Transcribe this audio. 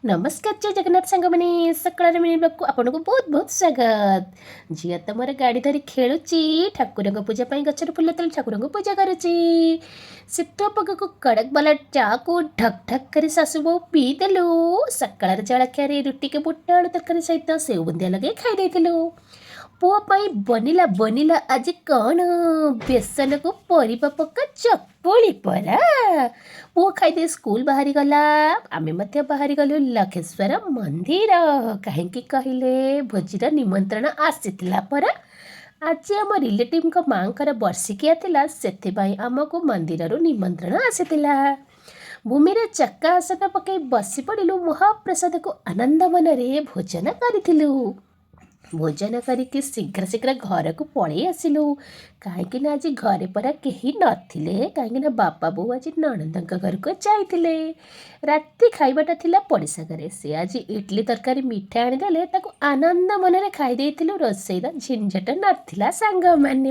ନମସ୍କାର, ଜୟ ଜଗନ୍ନାଥ ସାଙ୍ଗମାନେ। ସକାଳର ମିନି ବ୍ଲଗ୍କୁ ଆପଣଙ୍କୁ ବହୁତ ବହୁତ ସ୍ୱାଗତ। ଝିଅ ତ ମୋର ଗାଡ଼ି ଧରି ଖେଳୁଛି। ଠାକୁରଙ୍କ ପୂଜା ପାଇଁ ଗଛରେ ଫୁଲ ତୋଳି ଠାକୁରଙ୍କୁ ପୂଜା କରୁଛି। ଶୀତ ପାଗକୁ କଡ଼କ ବାଲା ଚାକୁ ଢକ୍ ଢକ୍ କରି ଶାଶୁ ବୋହୂ ପିଇଦେଲୁ। ସକାଳର ଜଳଖିଆରେ ରୁଟିକୁ ବୁଟ ଆଳୁ ତରକାରୀ ସହିତ ସେଉ ବୁନ୍ଦିଆ ଲଗେଇ ଖାଇ ଦେଇଥିଲୁ। ପୁଅ ପାଇଁ ବନିଲା ବନିଲା ଆଜି କ'ଣ? ବେସନକୁ ପରିବା ପକା ଚକୁଳି ପରା। ପୁଅ ଖାଇଦେଇ ସ୍କୁଲ ବାହାରିଗଲା। ଆମେ ମଧ୍ୟ ବାହାରିଗଲୁ ଲକ୍ଷେଶ୍ୱର ମନ୍ଦିର। କାହିଁକି କହିଲେ, ଭୋଜିର ନିମନ୍ତ୍ରଣ ଆସିଥିଲା ପରା। ଆଜି ଆମ ରିଲେଟିଭଙ୍କ ମାଆଙ୍କର ବର୍ଷିକିଆ ଥିଲା, ସେଥିପାଇଁ ଆମକୁ ମନ୍ଦିରରୁ ନିମନ୍ତ୍ରଣ ଆସିଥିଲା। ଭୂମିରେ ଚକା ଆସନ ପକାଇ ବସି ପଡ଼ିଲୁ। ମହାପ୍ରସାଦକୁ ଆନନ୍ଦ ମନରେ ଭୋଜନ କରିଥିଲୁ। ଭୋଜନ କରିକି ଶୀଘ୍ର ଶୀଘ୍ର ଘରକୁ ପଳେଇ ଆସିଲୁ, କାହିଁକି ନା ଆଜି ଘରେ ପରା କେହି ନଥିଲେ, କାହିଁକି ନା ବାପା ବୋଉ ଆଜି ନଣନ୍ଦଙ୍କ ଘରକୁ ଯାଇଥିଲେ। ରାତି ଖାଇବାଟା ଥିଲା ପଡ଼ିଶା ଘରେ। ସେ ଆଜି ଇଡ଼ଲି ତରକାରୀ ମିଠା ଆଣିଦେଲେ, ତାକୁ ଆନନ୍ଦ ମନରେ ଖାଇ ଦେଇଥିଲୁ। ରୋଷେଇର ଝିନଝଟ ନଥିଲା ସାଙ୍ଗମାନେ।